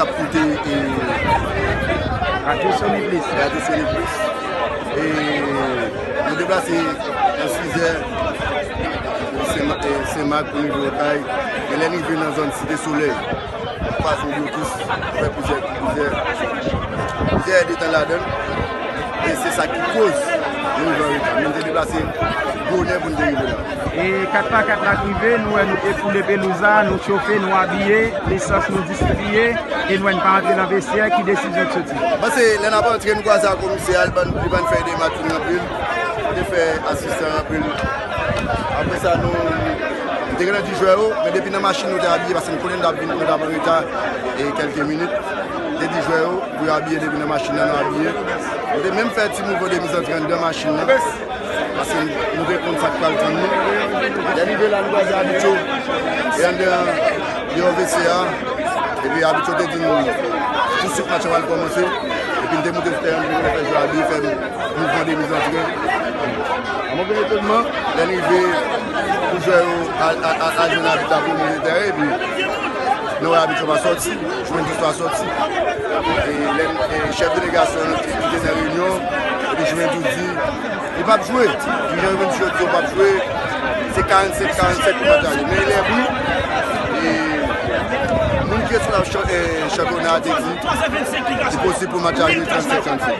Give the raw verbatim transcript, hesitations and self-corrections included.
Ap koute, e, Radyo Sony Plis. Radyo Sony Plis. E nou deplase nan sizè, Sen Ma-, e, Senmak pou rive Okay. E lè n rive nan zòn Site Solèy, nou kwaze yon blokis, nou fè plizyè, plizyè, plizyè èdtan ladan l. E se sa ki koz nou rive an reta. Men nou te deplase bonè pou nou te rive la. E kat pa kat la k rive, nou wè nou depoule pelouz la, nou chofe, nou abiye, lesans nou distribiye, e nou wè n pa antre nan vestyè. Ki desizyon k soti? Bon, se lè n ap antre, nou kwaze ak komisè a, li ban, li ban fèy demach pou n ranpli l. Nou te fè asistan ranpli l. Apre sa, nou, nou te gentan di jwè yo, men depi nan machin nou te abiye, paske nou konnen nou t ap vin, nou t ap an reta, e kèlke minit. Te di jwè yo pou yo abiye depi nan machin nan, nou abiye. Nou te menm fè ti mouvman de mizantren anndan machin nan, paske nou te konn sa k pral tann nou. Lè n rive la, nou kwaze abit yo, e anndan, deyò vestyè a, epi abit yo te di nou tousuit match la pral kòmanse, epi n te moute sou teren, nou te fè jwè abiye, fè mouvman de mizantren. An mwen gen etonnman, lè n rive pou jwè yo al, al, al, al jwenn abit la pou yo monte teren, epi nou wè abit yo pa sòti, Juventus pa sòti. E lè, e chèf delegasyon an ki te nan reyinyon, epi Juventus di, li p ap jwe. Dirijan Juventus yo di yo p ap jwe. Se karannsenk karannsenk pou match ale. Men lè wi, e moun ki responsab chan-, e, chanpyona a te di, li posib pou match ale trannsenk trannsenk.